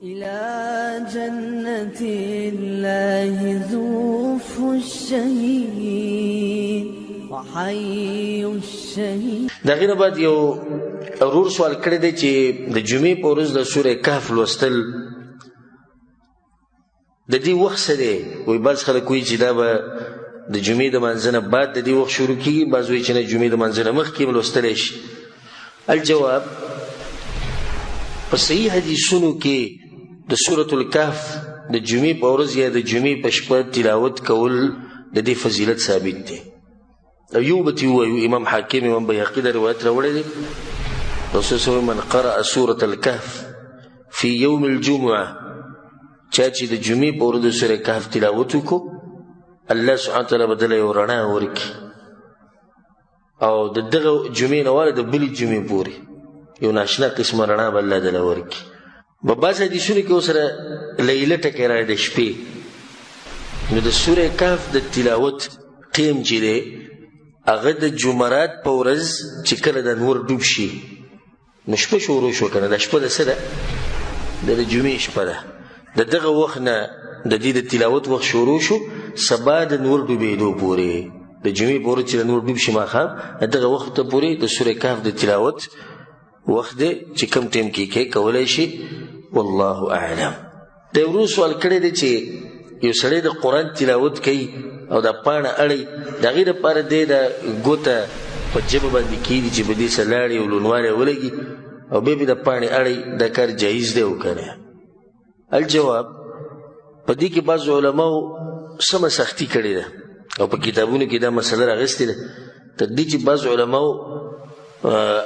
إلى جنة الله زوف الشهيد وحي الشهيد. د هغې نه بعد یو ورور سوال کړی دی چې د جمعې په ورځ د سورې کهف لوستل د دې وخت څه دی؟ وایي بعض خلک وایي چې دا به د جمعې د مانځه نه بعد د دې وخت شروع کېږي، بعض وایي چې نه، جمعې د مانځه نه مخکې هم لوستلی شي. الجواب، په صحیح حدیثونو کې د سورة الکهف د جمعې په ورځ یا د جمعې په شپه تلاوت کول د دې فضیلت ثابت دی. او یو به ترې ووایو، امام حاکم، امام بیهقي دا روایت راوړی دی، رسول صلی من قرأ سورة الکهف فی یوم الجمعة، چا چې د جمعې په ورځ د سورة کهف تلاوت وکړو، الله سبحانه وتعالی به دله یو رڼا ورکړي، او د دغه جمعې نه واله د بلې جمعې پورې یو ناشنا قسمه رڼا به الله دله ورکړي. په بعض حدیثونو کې ورسره لیله ټکی راغی د شپې، نو د سورة کهف د تلاوت ټیم چې دی هغه د جمرات په ورځ چې کله د نور ډوب شي، نو شپه شروع شوه که نه، دا شپه د څه ده؟ د جمعې شپه ده. د دغه وخت نه د دې د تلاوت وخت شروع شو، سبا د نور ډوبېدو پورې، د جمعې په ورځ چې د نور ډوب شي ماښام، د دغه وخت ته پورې د سورې کهف د تلاوت وخت دی چې کوم ټیم کې کې کولی شي، والله اعلم. د ورور سوال کړی دی چې یو سړی د قرآن تلاوت کوي او دا پاڼه اړوي، د هغې دپاره دی دا ګوته په ژبه باندې کښېږدي چې په دې سره لاړې او لونوالی ولګي او بیا پرې د پاڼې اړوي، دا کار جایز دی او که نه؟ الجواب، په دې کې بعضو علماو سمه سختي کړې ده او په کتابونو کې دا مسله راغستې ده، تر دې چې بعضو علماو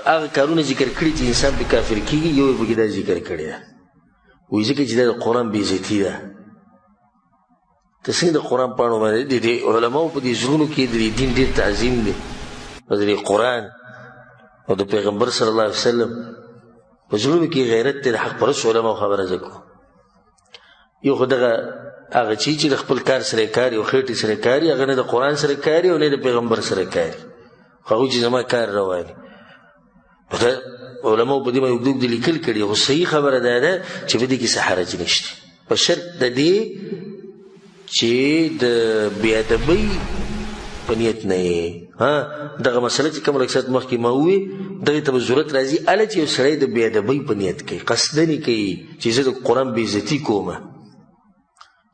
هغه کارونه ذکر کړي چې انسان پرې کافر کېږي، یو یې پکې دا ذکر کړې ده، وایي ځکه چې دا د قرآن بېعزتي ده. ته څنګه د قرآن پاڼو باندې د دې علماو په دې زړونو کې د دې دین ډېر تعظیم دی، او د دې قرآن او د پیغمبر صلی الله علیه وسلم په زړونو کې غیرت دی، د حق پرست علماو خبره زه کوم. یو خو دغه هغه چې د خپل کار سره کاري او خېټې سره کاري، هغه نه د قرآن سره کاري او نه د پیغمبر سره کاري، خو هغوی چې زما کار روان دی. دا علماو په دې باندې اوږده اوږده لیکل کړي، خو صحیح خبره دا ده چې په دې کې څه حرج نشته، په شرط د دې چې د بې ادبۍ په نیت نه یې. دغه مسله چې کوم لږ ساعت مخکې ما وویل، دغې ته به ضرورت راځي، هله چې یو سړی د بې ادبۍ په نیت کوي، قصداً یې کوي چې زه د قرآن بې عزتي کومه،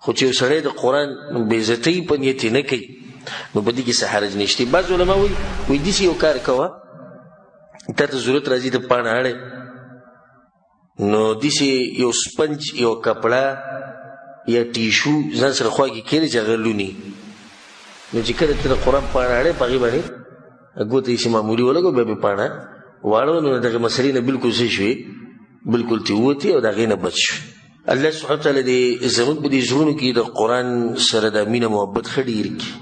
خو چې یو سړی د قرآن بې عزتۍ په نیت یې نه کوي، نو په دې کې څه حرج نشته. بعض علما وایي، وایي داسې یو کار کوه، تا ته ضرورت راځي ته پاڼه اړې، نو داسې یو سپنج، یو کپړه یا ټیشو ځان سره خوا کې کښېږدي چې هغه لوني، نو چې کله ته د قرآن پاڼه اړې په هغې باندې ګوته یې چې معمولي ولګوه، بیا پرې پاڼه واړوه، نو دغې مسلې نه بالکل څه شوې، بالکل ترې ووتې او د هغې نه بچ شوې. الله سبحانه وتعالی دې زموږ په دې زړونو کې د قرآن سره د مینه محبت ښه ډېر کړي،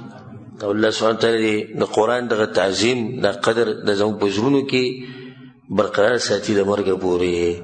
او الله سبحانه وتعالی دې د قرآن دغه تعظیم، دا قدر د زموږ په زړونو کې برقرار ساتي د مرګه پورې.